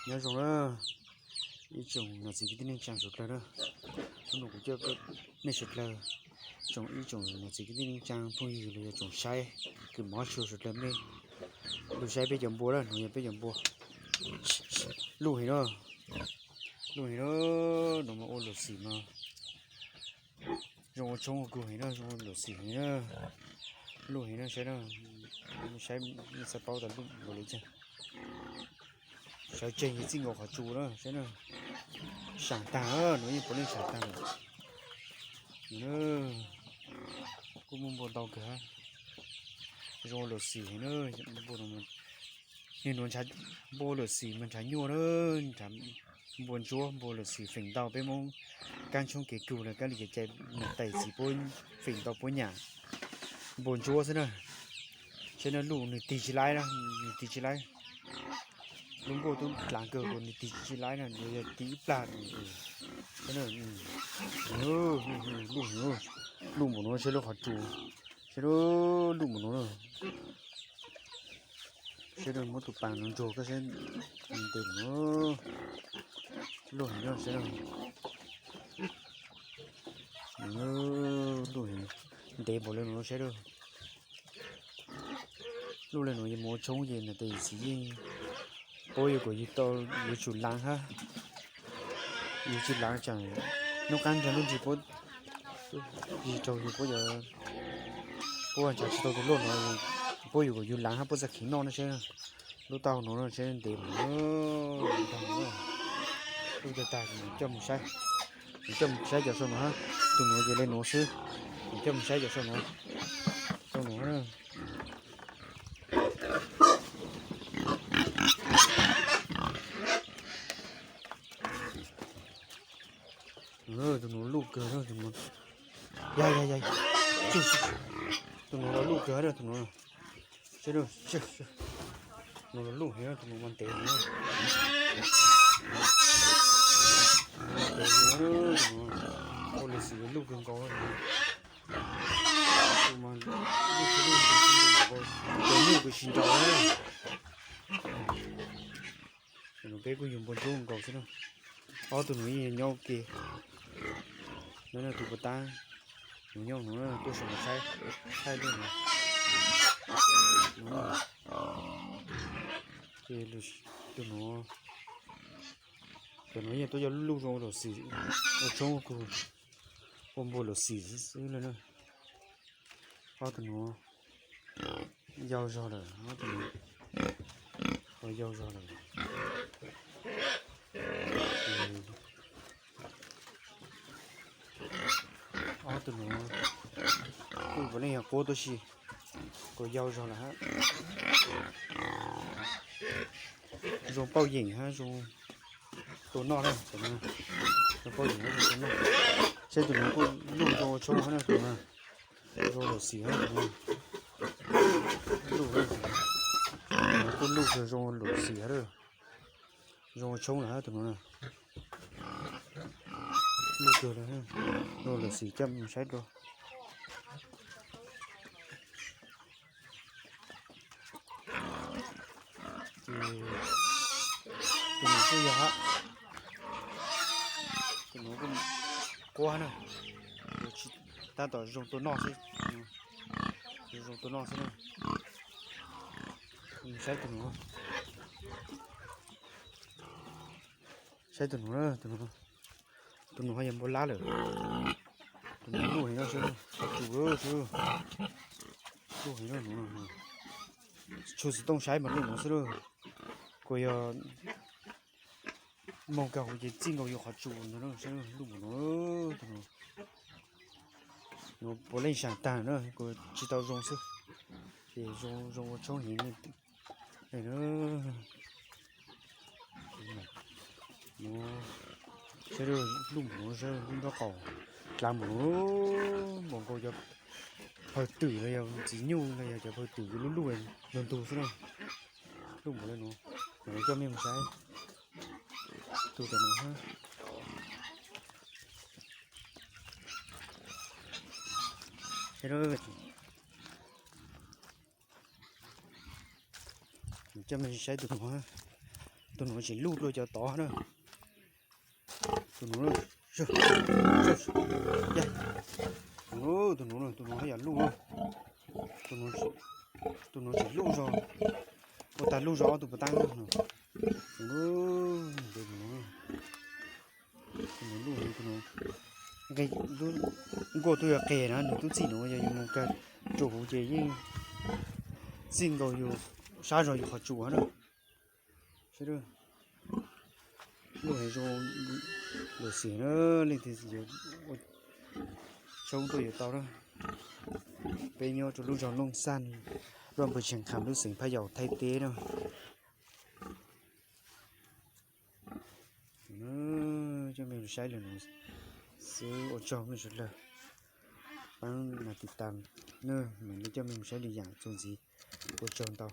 Nyob zoo na, ib tsoom niam txiv kwv tij neej tsaa suav dlawg na. Hnub no kuv coj nej suav dlawg, tsoom ib tsoom niam txiv kwv tij neej tsaa phooj ywg los yog tsoom saib kws mob tshua suav dlawg, nej lug saib peb cov npua na, nuav yog peb cov npua. Luj heev na, luj heev na, nuav mas ua luam xim mas zoo ua tshoob ua kug heev na, zoo ua luam xim heev na. Luj heev na, saib na, saib nej xaav paub tas luj npaum le caag. Sawv tsees ces txij nkaus qhov tsua na, saib na. Saam taag, nuav yeej puav leej saam taag lawm. Kuj muaj npua ntau kawg, zoo ua luam xim heev na. Npua no, npua ua luam xim mas nrhav nyuaj na, nrhav npua ntsuab, npua ua luam xim feem ntau, peb Moob kaab tshoob kev kug lawm kaab li kev cai, nws tais txiv puab feem ntau puab nyam npua ntsuab xwb na. Saib na, luj nws tig tsis laib na, nws tig tsis laib. Lub nkuaj tub dlaav kawg kuas nws tig tsis laib na, nws yog tig ib plag. Luj, luj npaum nuav, saib lub qhov tsua, saib luj npaum nuav na. Saib muab tus paas nuav ntsuag koj saib, ntev npaum nuav, luj heev na, saib luj heev, ntev npaum le nuav saib. Luj le nuav yog mus ua tshoob ces niam tais yawm txiv yeej paub yog kuas yug tau yuav tsum laav hab, yug tsis laav tseem nub qaab nrag nub nrig puab yig raug yug puab, puab nrhav tsis tau tus luj nuav, puab yug kuas yug laav hab puab txaj khiv noj na saib. Lub taub hau nuav saib ntev npaum nuav, luj tag tag, coj mus saib, coj mus saib cov sau nuav hab, tus nuav ces le nuav xwb, coj mus saib cov sau nuav, sau nuav. Tus nuav luj kawg, ya ya ya, tus nuav los luj kawg, tus nuav, tus nuav los luj heev, tus nuav mas ntev heev, ntev heev, ua luam xim luj kawg nkaus, tus mas luj tsis luj, tus nyuj kws tsis nraus. Peb kuj yug npua ntsuab nkaus xwb na. Ob tug nuav yeej nyob ua ke. Nyob tus puag tab, nws nyob nuav, tuaj saib, saib luj nuav. Ces tus nuav, cov nuav yeej tuaj coj luj zoo ua luam xim, ua tshoob ua kug, ua npua luam xim xwb le na. Ob tug nuav yau zog lawm, ob tug nuav yau zog lawm. Ob tug nuav kuj puav leej yog quab tuab si, kuj yau zog lawm hab. Zoo pauj yeem hab zoo tua noj na, zoo pauj yeem hab zoo tua noj. Saib tus nuav kuj luj zoo ua tshoob hab na, tus nuav zoo luam xim hab, tus nuav luj, kuj luj zoo luam xim hab, zoo ua tshoob lawm hab tus nuav na. Luj kawg, zoo luam xim coj mus saib dua. Ces tus nuav kuj yog hab, tus nuav kuj quab na, tab tom zoo tua noj xwb, zoo tua noj xwb na. Saib tus nuav, saib tus nuav, tus nuav yog npua lab lawm. Tus nuav luj heev no sab, qhov tsua sab, luj heev no, tshua xov tooj saib mas luj nuav xwb lauj. Kuas yog moog kag huv ces txij nkaus yug qhov tsua ntag na, saib luj npaum no, tus nuav, nuav puav leej saam taag na, kuas tsis tau zoo xwb, ces zoo ua tshoob heev. Saib luj npaum no, saib lub nraub qaum dlaav npaum no, npaum nkaus cov phawj twm los yog txiv nyuj los yog cov phawj twm lub luj ntug ntug xwb na. Luj npaum le nuav, kuv coj mej mus saib. Tus tam no, coj mej saib tus nuav, Tus nuv tsis luj dua cov tod na. Tus nuv, tus nuv, tus nuv haj yam luj. Tus nuv tsis luj zog, ua tag luj zog ob tug puas tab no. Tus nuv luj, tus nuv nquag tub yog qeg na, nws tub txij nuav yog yus mus kag tsuas huv ces yeej txij nkaus yus sab zog yus qhov tsua na. Luj heev zoo, lus xim na, leej twg yuav ua tshoob tuaj yuav tau na. Peb nyob rau lub zog Looj Xaj, lub npawg Tsheej Kham, lub xeev Phab Yaus, Thaib teb na. Coj mej saib lug nuav xwb, ua tsaug mej sawv dlawg paab nas tiv tas na, mej coj mej saib lwm yaam txuas ntxiv, ua tsaug ntau.